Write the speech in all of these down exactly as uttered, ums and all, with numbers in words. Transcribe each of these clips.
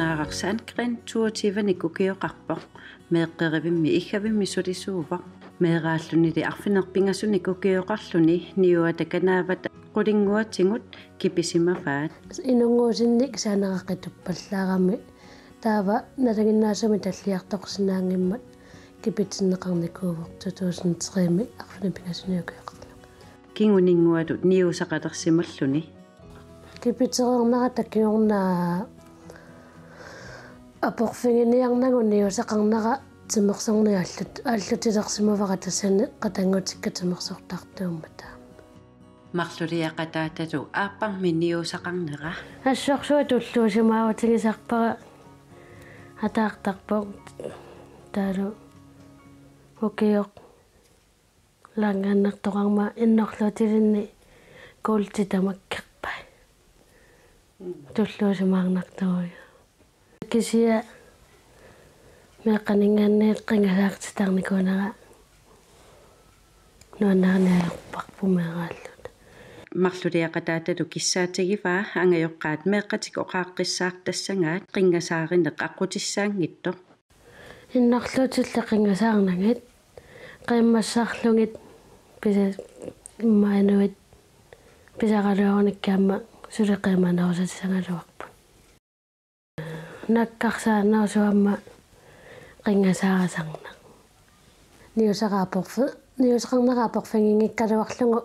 Naaraq Sandgreen toogtyvenik ukioqarpoq. Meeqqerivimmi Iggavimmi sulisuuvoq. Meeraallunili arfineq-pingasunik ukioqarluni niuata kanaavata qulinnguatigut kipisimavaat. Inunnguutinni kisianni qituppallaarami taava nalinginnaasumik talliartorsinnaanngimmat kipitinneqarnikuuvoq to tusind tre-mi arfineq-pingasunik ukioqarlunga. Kinguninnguatut niuusaqalersimalluni. Kipitereernerata kingorna aporfiginiarnagu niuusaqarnera timersorneq aallut-, aallutilersimavara tassani qatanngutikka timersortartuummata. Marluliaqataatatu aapparmi niuusaqarnera. Assorsuaq tulluusimaarutigisarpara ataartarpoq taavalu ukioq langannertoqarmat innerluutilinni kuulti tamakkerpai. Tulluusimaarnartorujuk. Kisianni meeqqaninngaanniit qingasaartitaarnikuunera nuannariniarparput meeraalluta. Marluliaqataatatu kissaatigivaa angajoqqaat meeqqatik oqaaqqissaartassagaat qingasaarineq aqqutissaanngitsoq. Innerluutilli qingasaarnagit qiimmassarlugit pisa-, immaqa inuit pisaraluarunikkit aamma suli qiimmanerusatissagaluarput. Nakkarsaanerusoq aamma qingasaarisarneq. Niuusaqarporfi-, niuusaqarnera aporfiginngikkaluarlugu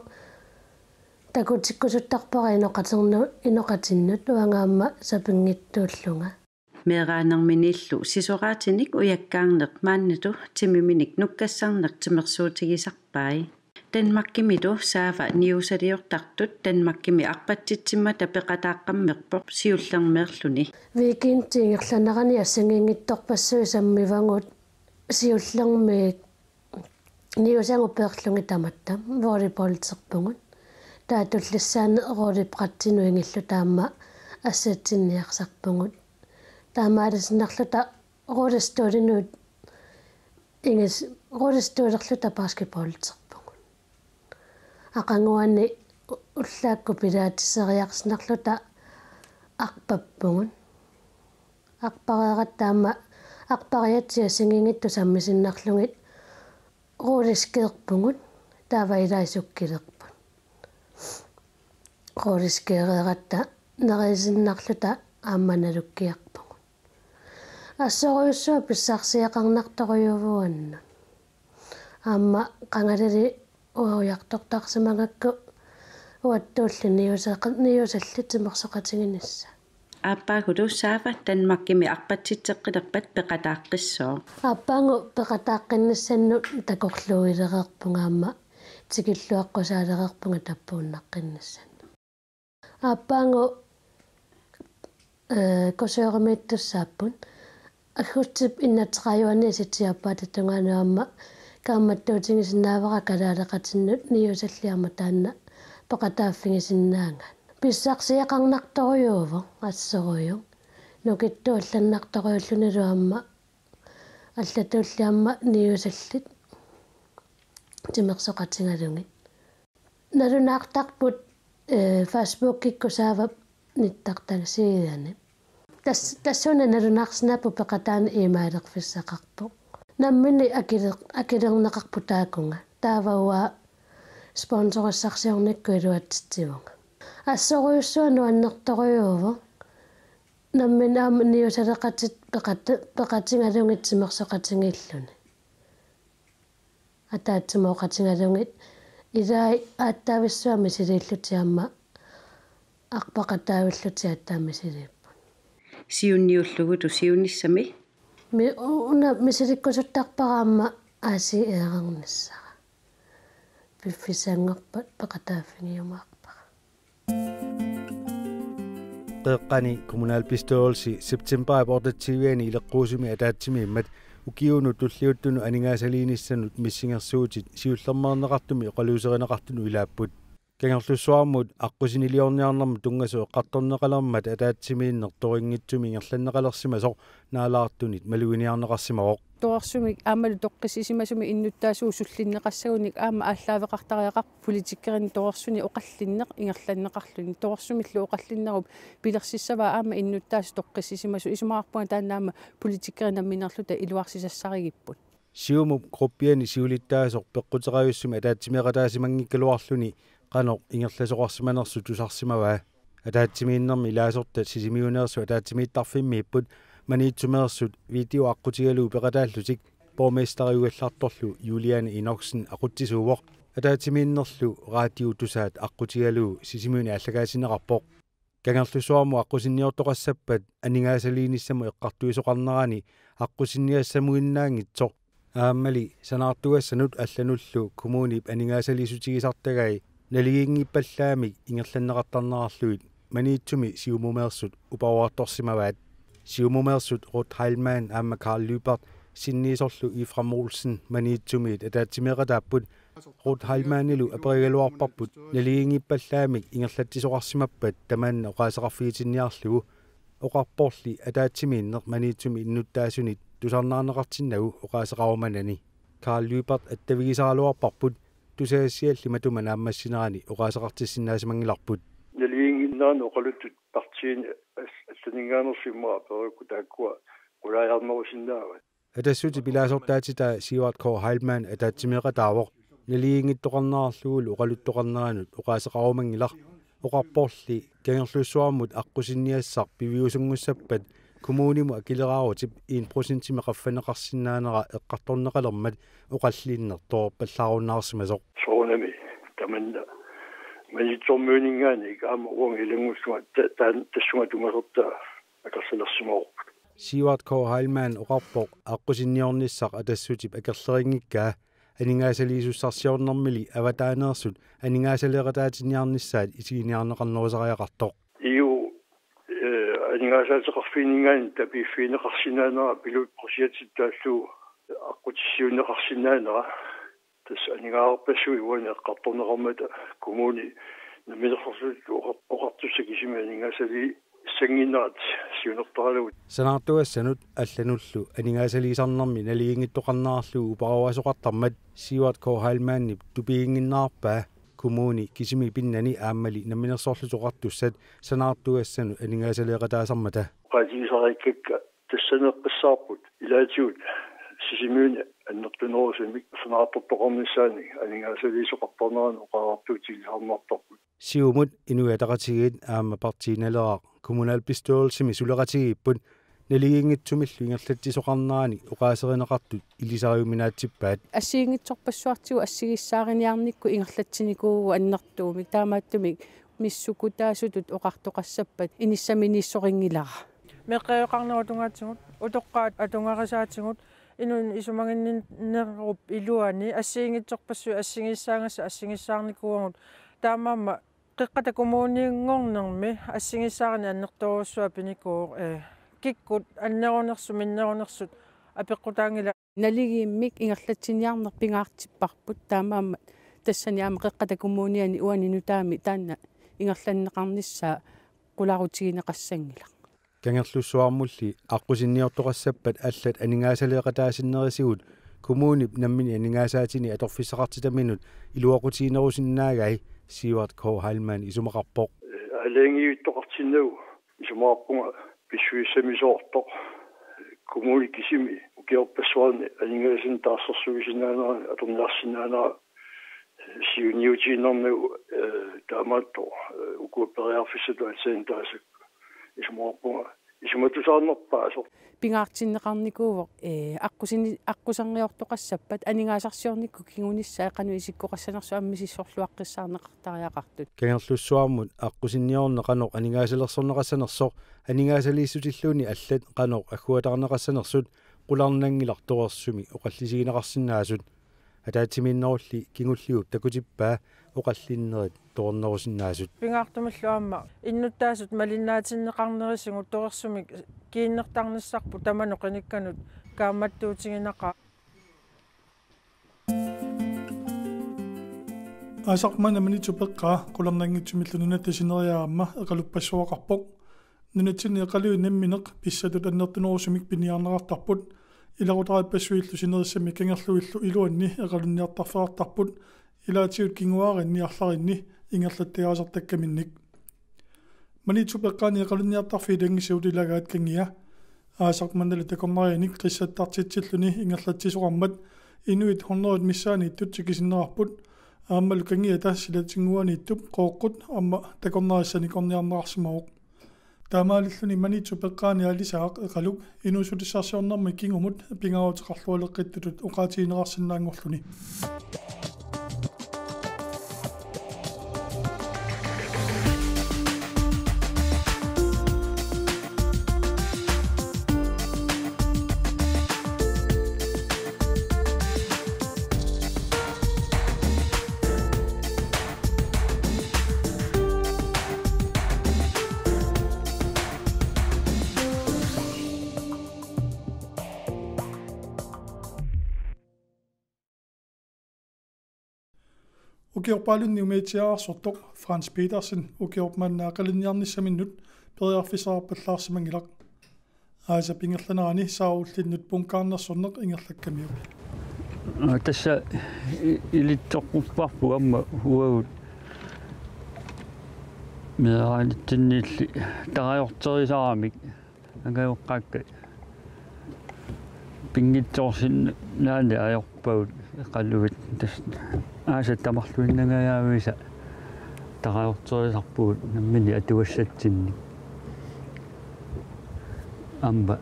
takutikkusuttarpara inoqatinnu-, inoqatinnut uanga aamma sapinngitsuullunga. Meeraanerminiillu sisoraatinik ujakkaarneq maannatu timiminik nukkassarneq timersuutigisarpai. Danmarkimilu Saava niuusaliortartut Danmarkimi arpatsitsimmata peqataaqqammerpoq siullermeerluni. Weekendi ingerlanerani assigiinngitsorpassuit sammivagut siullermik niuusagut peerlugit tamatta volleyballterpugut. Taava tullissaani rullebrættinut ingilluta aamma assatsinniarsarpugut. Taamaaliinnarluta rullestolinuit ingis-, rullestolerluta basketballterpugut. Aqaguani u-, ullaakkut pilatiseriarsinnarluta arpappugut. Arpareeratta aamma arpariatsiaq assigiinngitsoq sammisinnarlugit rulleskeerpugut, taava ilai sukkilerput. Rulleskeereeratta neriisinnarluta aamma nalukkiarpugut. Assorujussuaq pissarsiaqarnartorujuuvugut. Aamma qangalili ujartortarsimagakku uattulli niuuseqa-, niuusallit timersoqatiginissaat. Aappaagulu Saava Danmarkimi arpatsitseqqilerpat peqataaqqissooq. Aappaagu peqataaqqinnissanut takorluuilereerpunga aamma tikilluaqqusaalereerpunga tappuunnaqqinnissanut. Aappaagu, eh, Kusiorimiittussaapput. Aggustip enogtredive-ani Sisimiorpaata tungaanut aamma kaammattuutigisinnaavara kalaaleqatinnut niuusallit aamma taanna peqataaffigisinnaagaat. Pissarsiaqarnartorujuuvoq assorujuk. Nukittuallannartorujullunilu aamma allatulli aamma niuusallit timersoqatigalugit. Nalunaartarput, eh, Facebookikkut Saavap nittartagaq siidani. Tas-, tassuuna nalunaarsinnaapput peqataaneq e-mailerfissaqarpoq. Namminneq akiler-, akilerneqarpoq taakunga. Taava uanga sponsorissarsiornikkut iluatsitsivunga. Assorujussuaq nuannertorujuuvoq. Namminneq aamma niuusaleqatit peqat-, peqatigalugit timersoqatigiilluni. Ataatsimooqatigalugit ilai aatsaavissuaq misiliillutik aamma arpaqataavillutik aatsaat misiliipput. Siunniullugulu siunissami. Mi-, u-, una misilikkusuttarpara aamma aasiit eerarnissara. Piffissanngorpat peqataaffigiumaarpara. Qeqqani kommunalbestyrelsi septembarip otteogtyve-ani ileqquusumik ataatsimiimmat ukiunut tulliuttunut aningaasaliinissanut missingersuutit siullermeerneqartumik oqaluuserineqartunut ilaapput. Kangerlussuarmut aqqusiniliorniarnermut tunngasoq eqqartorneqalermat ataatsimiinneq torinngitsumik ingerlanneqalersimasoq naalaartunit maluginiarneqarsimavoq. Torersumik aammalu toqqissisimasumik innuttaasugut sullinneqassagunik aamma aallaaveqartariaqarpoq politikerinut torersunik oqallinneq ingerlanneqarluni. Torersumillu oqallinnerup pilersissavaa aamma innuttaasut toqqissisimasut, isumaqarpunga taanna aamma politikerit nammineerluta iluarsisassarigipput. Siumup gruppiani siulittaasoq peqquterajussumik ataatsimeeqataasimanngikkaluarluni qanoq ingerlasoqarsimanersut tusarsimavaa. Ataatsimiinnermi ilaasortat Sisimiuneersut ataatsimiittarfimmiipput Maniitsumeersut video aqqutigalugu peqataallutik borgmesteriugallartorlu Juliane Enoksen aqutsisuuvoq. Ataatsimiinnerlu Radio Tusaat aqqutigalugu Sisimiuni aallakaatinneqarpoq. Kangerlussuarmut aqqusinniortoqassappat aningaasaliinissamut eqqartuisoqarnerani aqqusinniassamuinnaanngitsoq aammali sanaartugassanut allanullu kommunip aningaasaliissutigisartagai naligiinngippallaamik ingerlanneqartarnerarlugit Maniitsumi Siumumeersut uparuartorsimavaat. Siumumeersut Ruth Heilmann aamma Karl Lyberth sinniisorlu Efraim Olsen Maniitsumiit ataatsimeeqataapput. Ruth Heilmannilu aperigaluarparput naligiinngippallaamik ingerlatsisoqarsimappat tamanna oqaaseqarfigitinniarlugu. Oqarporli ataatsimiinneq Maniitsumi innuttaasunit tusarnaarneqartinnagu oqaaseqarumanani. Karl Lyberth attavigisaraluarparput tusagassialli matuma naammassinerani oqaaseqartissinnaasimanngillarput. Naligiinnginnerani oqaluttut partiini as-, allaninngaanneersuimmaa perekkut taakkua qulaajarnerusinnaavat. Atassutip ilaasortaatitaa Sivert K. Heilmann ataatsimeeqataavoq naligiinngittoqarnerarlugulu oqaluttoqarneranut oqaaseqarumanngilaq. Oqarporli Kangerlussuarmut aqqusinniassaq piviusunngussappat kommunimut akileraarutip en procentimik qaffanneqarsinnaanera eqqartorneqalermat oqallinneq toorpallaarunnaarsimasoq. Soorunami tamanna Maniitsormiuninngaanniit aamma uanga ilanngullunga ta-, taan-, tassunga tunngasortaa akersalersimavarput. Sivert K. Heilmann oqarpoq aqqusinniornissaq Atassutip akerlerinngikkaa aningaasaliisussarsiornermili avataaneersut aningaasaleeqataatinniarnissaat isiginiarneqarnerusariaqartoq. E U, eh, aningaasaateqarfiinninngaanniit tapiiffigineqarsinnaanera pilotprojektit taallugu aqqutissiuunneqarsinnaanera. Tassa aningaasarpassuit uani eqqartorneqarmata kommuni namminersorlutik oqar-, oqartussat kisimi aningaasaliissannginnerat siunertaralugu. Sanaartugassanut allanullu aningaasaliisarnermi naligiinngittoqarnerarlugu uparuaasoqartarmat Sivert K. Heilmannip tupiginnginnerarpaa kommuni kisimi pinnani aammali Namminersorlutik Oqartussat sanaartugassanut aningaasaleeqataasarmata. Oqaatigisariikkakka tassaneeqqissaarput ilaatigut Sisimiuni annertunerusumik sanaartortoqarnissaanik aningaasaliisoqartarneranut oqariartuutigisarnartarput. Siumut, Inuit Ataqatigiit aamma Partii Naleraq kommunalbestyrelsimi suleqatigiipput naligiinngitsumillu ingerlatsisoqarnerani oqaaserineqartut ilisariuminaatsippaat. Assigiinngitsorpassuartigut assigiissaariniarnikkut ingerlatsinikuuvugut annertuumik, taamaattumik missukkutaasutut oqartoqassappat inissaminiissorinngilaa. Meeqqerioqarnerup atugaatigut, utoqqaat atugarisaatigut, inunnut isumaginninnerup iluani assigiinngitsorpassuit assigiissaagassat assigiissaarnikuuagut, taamaammat Qeqqata Kommuninngornermi assigiissaarineq annertoorujussuaq pinikuuvoq, eh, kikkut annerunersut minnerunersut apeqqutaanngilaq. Naligiimmik ingerlatsiniarneq pingaartipparput, taamaammat tassani aamma Qeqqata Kommuniani uani nutaami taanna ingerlanneqarnissaa qularutigineqassanngilaq. Kangerlussuarmulli aqqusinniortoqassappat allat aningaasaleeqataasinnerisigut kommunip nammineq aningaasaatini atorfissaqartitaminut iluaqutiginerusinnaagai Sivert K. Heilmann isumaqarpoq. Aalajangiivittoqartinnagu isumaqarpunga pissusissamisoortoq. Kommuni kisimi ukiorpassuarni aningaasanik taarsersuisinnaanerani atorniarsinnaanera siunniutiinnarnagu, eh, taamaattoq, eh, ukua periarfissatut aatsaat taasakka isumaqarpunga isumatusaarnerpaasoq. Pingaartinneqarnikuuvoq, eh, aqqusini-, aqquserngiortoqassappat aningaasarsiornikkut kingunissaa qanoq isikkoqassanersoq aamma misissorluaqqissaarneqartariaqartut. Kangerlussuarmut aqqusinniorneq qanoq aningaasalersorneqassanersoq, aningaasaliissutilluunniit allat qanoq agguataarneqassanersut qularnanngilaq torersumik oqallisigineqarsinnaasut. Ataatsimiinnerulli kingulliup takutippaa oqallinnerit torernerusinnaasut. Pingaartumillu aamma innuttaasut malinnaatinneqarnerisigut torersumik kiinnertarnissarput tamanut qinikkanut kaammattuutiginaqaaq. Aasaq manna Maniitsup eqqaa qularnanngitsumillu nunatta sineriaa aamma eqaluppassuaqarpoq. Nunatsinni eqaluit namminneq pissatut annertunerusumik piniarneqartarput. Ilaqutariippassuillu sinerissamik kangerluillu iluanni eqalunniartarfeqartarput. Ilaatigut kinguaarinni arlalinni ingerlattagaasartakkaminnik. Maniitsup eqqaani eqalunniartarfiit angisut ilagaat kangia. Aasaq mannalu takornarianik qissattartitsilluni ingerlatsisoqarmat inuit hundredet missaanniittut tikisinneqarput. Aammalu kangiata silatinnguaniittup Qooqqut aamma takornarissanik orniarneqarsimavoq. Taamaalilluni Maniitsup eqqaani aalisaaq eqaluk inuussutissarsiornermi kingumut pingaaruteqarlualeqqittutut oqaatigineqarsinnaanngorluni. Ukiorpaalunni umiatsiaararsortoq Frans Petersen ukiorpaalunni eqalinniarnissaminnut periarfissaqarpallaarsimanngilaq. Aasap ingerlanerani saarullinnut punkaarnersorneq ingerlakkamiuk. Aa, tassa i-, ilitsoqqupparput aamma uagut meeraanitsinniilli tarajorterisaramik angajoqqaakkat pinngitsoorsinnaanni ajorpagut eqaluit tassa aasat tamarluinnangajaavisa tarajorterisarpugut nammineq atugassatsinnik. Aamma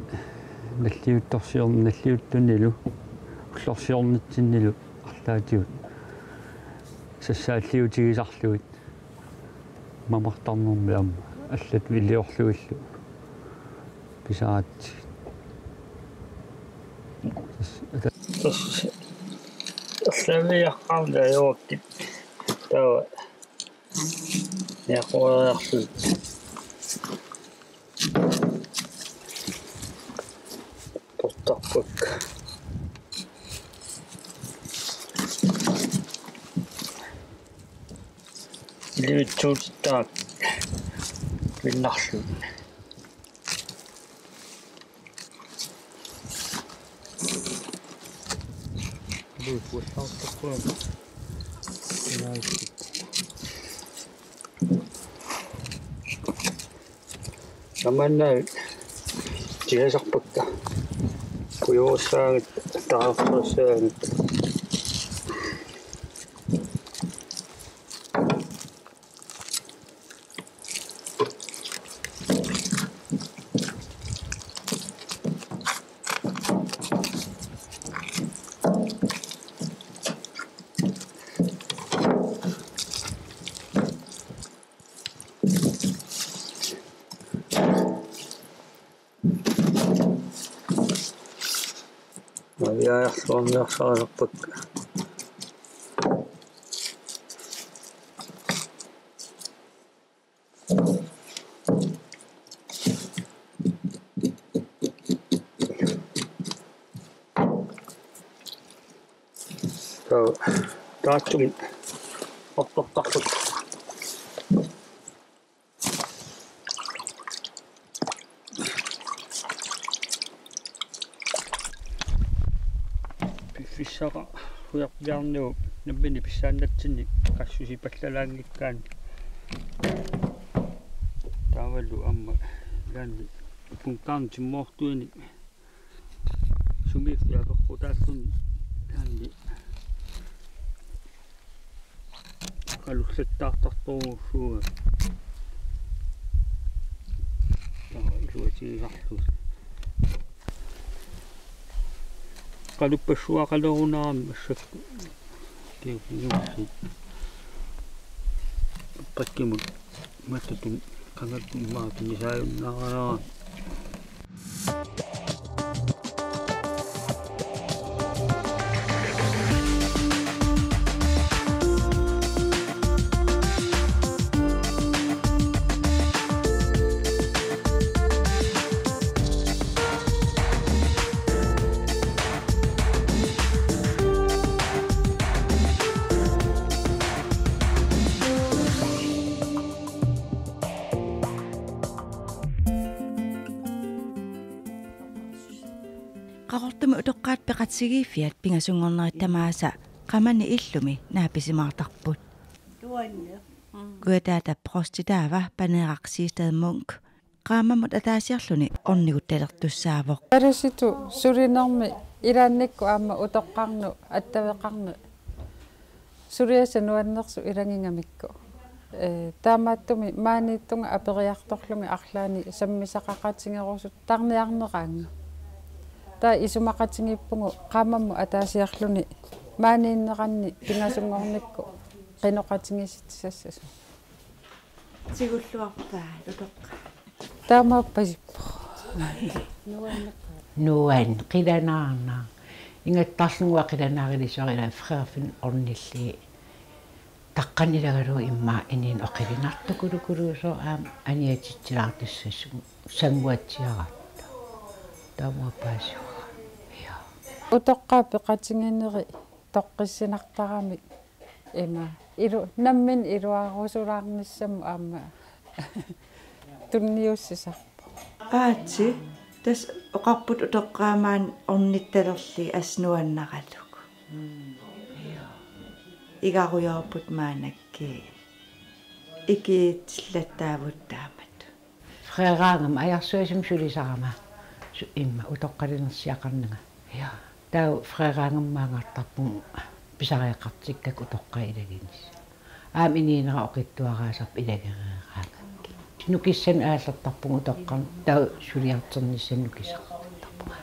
nalliuttorsiorn-, nalliuttunilu ullorsiornitsinnilu arlaatigut sassaalliutigisarlugit mamartarnermi aamma allatut iliorlugillu pisaraatsigit. Tassa erlaaviaqqaarneq ajorakkit taava niaqoriarlugit. Tortarpakka. Ilivitsuutit taakku pinnarlugit. Ilivitsuutit taakku. Tamanna tiasarpakka. Kujorsaagut, taartorsaagut. Maviaarluarniarsarilerpakka. Taava taakkununnga ortortarput. Piffissaqarfiarniarnigu nammineq pissaannatsinni qassusipallalaanngikkaanni. Taavalu aamma ilaanni punkaarnut timmoortuinik sumiiffiaq apeqqutaalluni ilaanni qalullattaartartorujussuuvoq. Taava iluatigisarlugu. Qaluppassuaqalerunarami massakkut. Kiukiusi. Pakkimut matatun qangattun maatun isaajunnaaralaa. Qaqortumi utoqqaat peqatigiiffiat pingasunngornerit tamaasa qamani illumi naapisimaartarput. Kujataata provsti taava Paneeraq Siegstad Munk qaammammut ataasiarluni orniguttalertussaavoq. Parisitut sulinermi ilaannikkut aamma utoqqarnut attaveqarnut suliassat nuannersut ilagigamikku. Ee, taamaattumik maaniittunga aperiartorlunga arlaannik sammisaqaqatigerusuttarniarneraanga. Taava isumaqatigiippugut qaammammut ataasiarluni maaniinneranni pingasunngornikkut qinoqatigiissitissassasoq. Tigulluarpaat utoqqaat. Taamaappasippoq. Nuann qilanaarnaq. Ingattarlunga qilanaarilissuaq ila Frederik ornillugit. Taqqanilagalugit immaqa inuuneq oqilinartukulukuluusoq aamma aniatitsilaartussassuugut sannguatsiaratta. Taamaappaasiuara. Ja. Utoqqaat peqatigineri toqqissinartaramik ima ilu nammineq iluarusulaarnissamut aamma tunniussisarpoq. Aatsi, tassa oqarput utoqqaat maani ornittalerlugit assut nuannaralugu. Igarujoorput maannakkut ikiutsillattaavut taamatut. Fredaagami ajarsuasumik sulisarama su-, immaqa utoqqalinersiaqarnanga. Ja. Taava fredaagami maanngartarpugut pisariaqartikkakka utoqqaat ilaginissat. Aamma inuunera oqitsuaraasarpoq ilagereeraangakkit. Nukissanik aallertarpugut utoqqarnut taava suliartornissanik nukissaqartarpugut.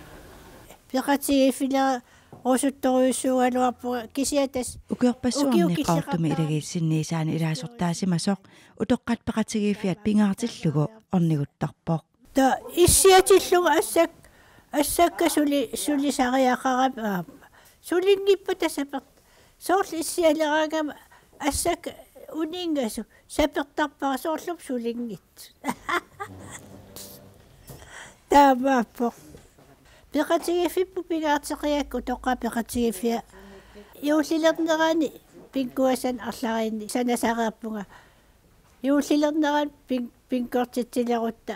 Peqatigiiffilerusuttorujussuugaluarpunga kisianni tassa Ukiorpassuarni ukiukkiseqartaramik. Qaqortumi ilagiissinniisaani ilaasortaasimasoq utoqqaat peqatigiiffiat pingaartillugu orniguttarpoq. Taava issiatillunga assak-, assakka suli-, sulisariaqarami aamma. Sulinngippata saper-, soorlu issialeraangama assakka uninngasut sapertarpara soorlu sulinngitsut. Taamaappoq. Peqatigiiffipput pingaarteqigakku utoqqaat peqatigiiffiat. Juullilernerani pinnguassanik arlariinnik sanasareerpunga. Juullilernerani pin-, pinngortitsilerutta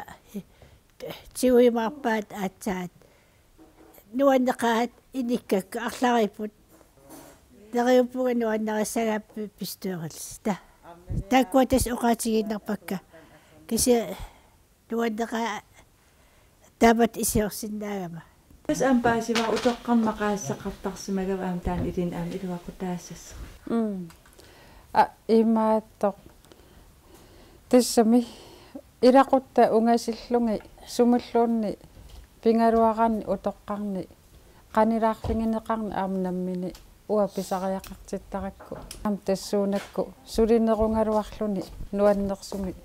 tiguimaarpaat aatsaat. Nuanneqaat inikkakka arlariipput. Neriuppunga nuannarissagaat pi-, bestyrelsista. Taakkua tassa oqaatigiinnarpakka. Kisianni nuanneqaat taamatut iliorsinnaagama. Tassa aamma paasivara utoqqarnut maqaasisaqartarsimagama aamma taanna ilinnut aamma iluaqutaassasoq. Mm. Aa, imaattoq. Tassami ilaquttat ungasillugit sumulluunniit pigaluaraanni utoqqarnut qanilaarfigineqarneq aamma nammineq uanga pisariaqartittarakku. Aamma tassuunakkut sulinerugaluarluni nuannersumik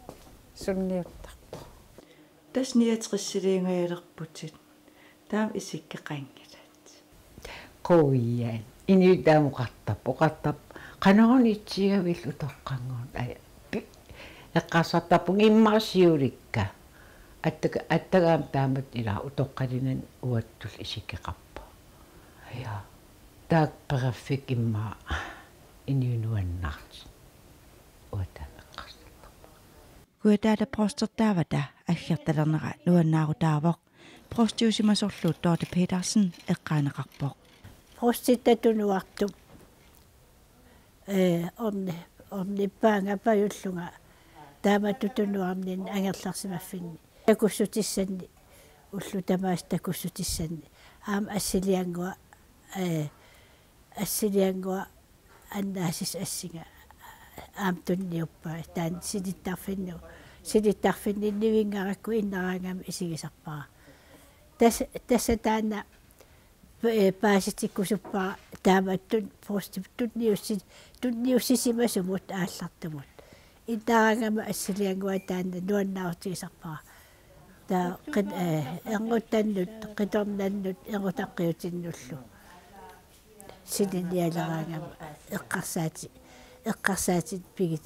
sunniuttarpoq. Tassa niogtresiliingajalerputit. Taama isikkoqanngilat. Qujan. Inuit taama oqartarput, oqartarput. Qanoruna itsigavit utoqqarnut. Aj, pi-, eqqarsartarpunga immaqa siulikka. Attaga-, attaga aamma taamatut ila utoqqalinerni uattut isikkoqarpoq. Ja. Taakku periffik immaqa inuit nuannaartut. Uanga taama eqqarsartarpunga. Kujataata provstertaavata aggertalernera nuannaarutaavoq. Provstiusimasorlu Dorte Petersen eqqaaneqarpoq. Provstitta tunuartup, ee, orni-, ornippaanga pajullunga taamatut tunuarninni angerlarsimaffinni. Takussutissanni, ullut tamaasa takussutissanni. Aamma assiliannguaq, ee, assiliannguaq annaasissaq assinga aamma tunniuppai taanna sinittarfinni-, sinittarfinninnivinngarakku innaraangama isigisarpara. Tas-, tassa taanna pa-, ee, paasitikkusuppara taamatut provstip tunniussi-, tunniussisimasumut aallartumut. Innaraangama assiliannguaq taanna nuannaarutigisarpara. Taava qit-, ee, ernuttannut, qitornannut, ernutaqqiutinnullu. Sininialeraangama eqqarsaati-, eqqarsaatit pigit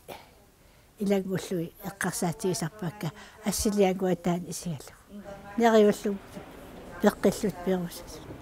ilanngullugit eqqarsaatigisarpakka assiliannguaq taanna isigalugu. Neriullugu peqqilluta perusasut.